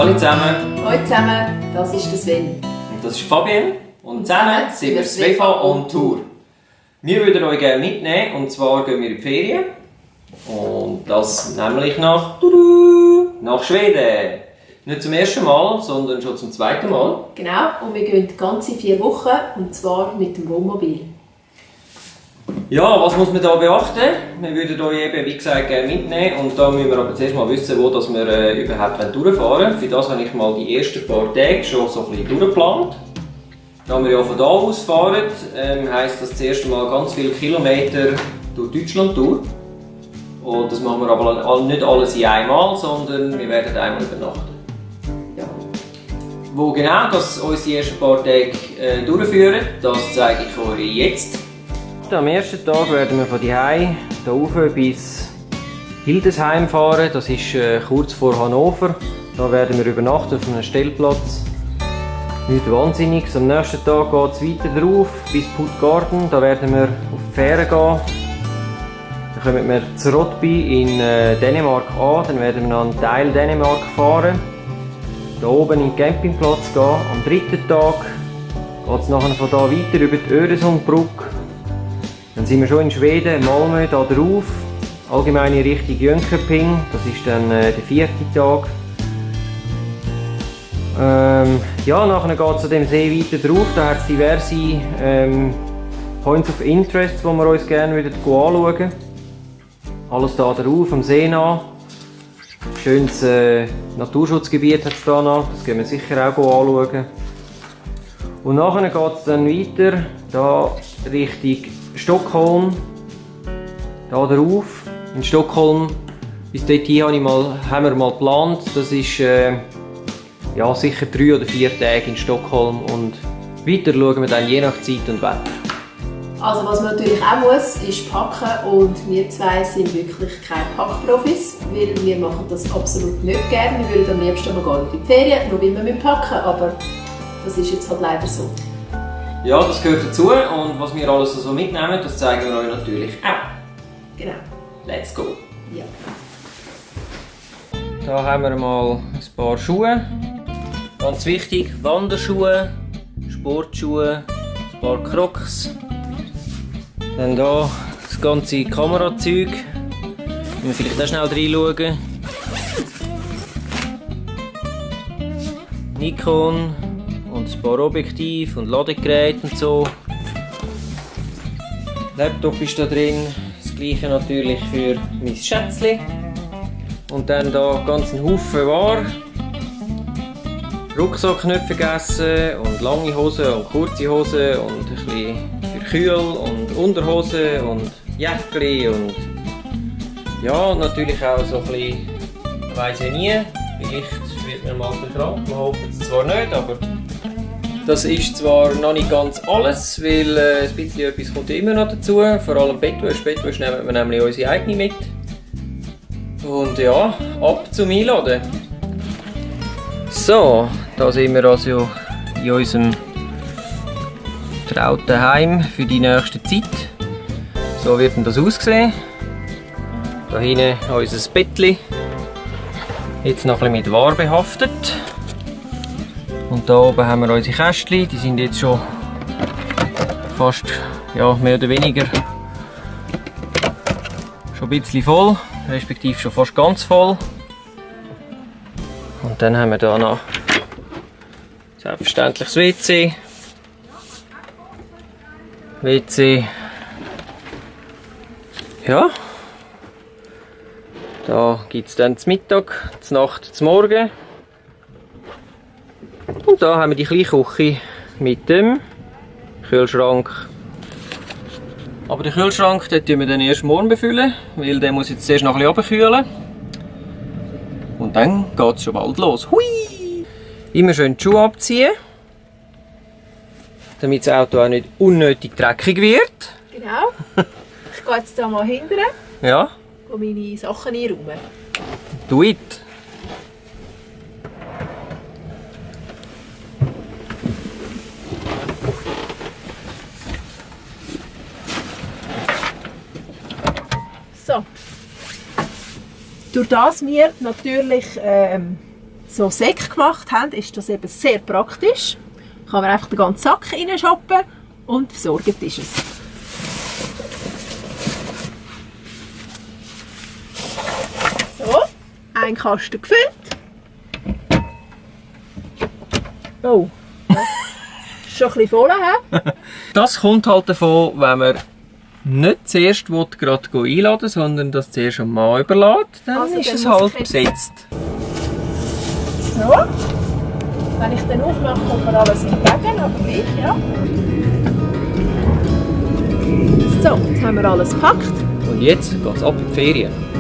Hallo zusammen. Hallo zusammen, das ist der Sven. Und das ist Fabienne. Und zusammen sind wir SWEFA on Tour. Wir würden euch gerne mitnehmen, und zwar gehen wir in die Ferien. Und das nämlich nach Schweden. Nicht zum ersten Mal, sondern schon zum zweiten Mal. Genau, und wir gehen die ganze 4 Wochen, und zwar mit dem Wohnmobil. Ja, was muss man da beachten? Wir würden euch eben, wie gesagt, gerne mitnehmen. Und da müssen wir aber zuerst mal wissen, wo dass wir überhaupt durchfahren wollen. Für das habe ich mal die ersten paar Tage schon so ein bisschen durchgeplant. Da wir ja von da aus fahren, heisst das zuerst mal ganz viele Kilometer durch Deutschland durch. Und das machen wir aber nicht alles in einmal, sondern wir werden einmal übernachten. Ja. Wo genau das uns die ersten paar Tage durchführen, das zeige ich euch jetzt. Am ersten Tag werden wir von hier rauf bis Hildesheim fahren. Das ist kurz vor Hannover. Da werden wir übernachten auf einem Stellplatz. Nicht Wahnsinniges. Am nächsten Tag geht es weiter drauf bis Puttgarden. Da werden wir auf die Fähre gehen. Dann kommen wir zu Rotby in Dänemark an. Dann werden wir noch einen Teil Dänemark fahren. Hier oben in den Campingplatz gehen. Am dritten Tag geht es nachher von da weiter über die Öresundbrücke. Dann sind wir schon in Schweden, Malmö, da drauf. Allgemein in Richtung Jönköping. Das ist dann der 4. Tag. Ja, nachher geht es an dem See weiter drauf. Da hat es diverse Points of Interest, die wir uns gerne anschauen würden. Alles da drauf, am See nach. Schönes Naturschutzgebiet hat es da noch. Das gehen wir sicher auch anschauen. Und nachher geht es dann weiter, da Richtung Stockholm. Da drauf. In Stockholm. Bis dorthin haben wir mal geplant. Das ist ja, sicher 3 oder 4 Tage in Stockholm. Und weiter schauen wir dann je nach Zeit und Wetter. Also was man natürlich auch muss, ist packen, und wir zwei sind wirklich keine Packprofis, weil wir machen das absolut nicht gerne. Wir würden am liebsten mal gehen in die Ferien, nur weil wir packen, aber das ist jetzt halt leider so. Ja, das gehört dazu, und was wir alles so mitnehmen, das zeigen wir euch natürlich auch. Genau. Let's go! Ja. Da haben wir mal ein paar Schuhe. Ganz wichtig, Wanderschuhe, Sportschuhe, ein paar Crocs. Dann hier das ganze Kamerazeug. Müssen wir vielleicht auch schnell reinschauen. Nikon und ein paar Objektive und Ladegeräte und so. Laptop ist da drin. Das gleiche natürlich für mein Schätzchen. Und dann hier ganz einen Haufen Ware. Rucksack nicht vergessen, und lange Hosen und kurze Hosen und ein bisschen für Kühl und Unterhosen und Jäckli und ja, natürlich auch so ein bisschen, man weiss ja nie, vielleicht wird man mal krank, man hofft es zwar nicht, aber das ist zwar noch nicht ganz alles, weil ein bisschen etwas kommt immer noch dazu, vor allem Bettwäsche. Bettwäsche nehmen wir nämlich unsere eigene mit. Und ja, ab zum Einladen. So, da sind wir also in unserem trauten Heim für die nächste Zeit. So wird das aussehen. Da hinten unser Bettchen. Jetzt noch ein bisschen mit Ware behaftet. Und da oben haben wir unsere Kästchen. Die sind jetzt schon fast, ja, mehr oder weniger schon ein bisschen voll, respektive schon fast ganz voll. Und dann haben wir hier noch selbstverständlich das WC. Ja. Da gibt es dann zum Mittag, zur Nacht, zum Morgen. Und da haben wir die kleine Küche mit dem Kühlschrank. Aber den Kühlschrank tun wir dann erst morgen befüllen, weil der muss jetzt zuerst noch ein bisschen runterkühlen. Und dann geht es schon bald los. Hui! Immer schön die Schuhe abziehen, damit das Auto auch nicht unnötig dreckig wird. Genau. Ich gehe jetzt hier mal hinten Ja. und meine Sachen einräumen. Do it! So. Durch das wir natürlich so Säcke gemacht haben, ist das eben sehr praktisch. Kann man einfach den ganzen Sack reinschoppen und versorgt ist es. So, ein Kasten gefüllt. Oh, ist schon ein bisschen voll. Das kommt halt davon, wenn man nicht zuerst gerade einladen will, sondern das zuerst am Mann überlässt, dann Also, ist dann es muss halt ich jetzt- besetzt. So, wenn ich dann aufmache, kommt mir alles entgegen, aber gleich, ja. So, jetzt haben wir alles gepackt. Und jetzt geht es ab in die Ferien.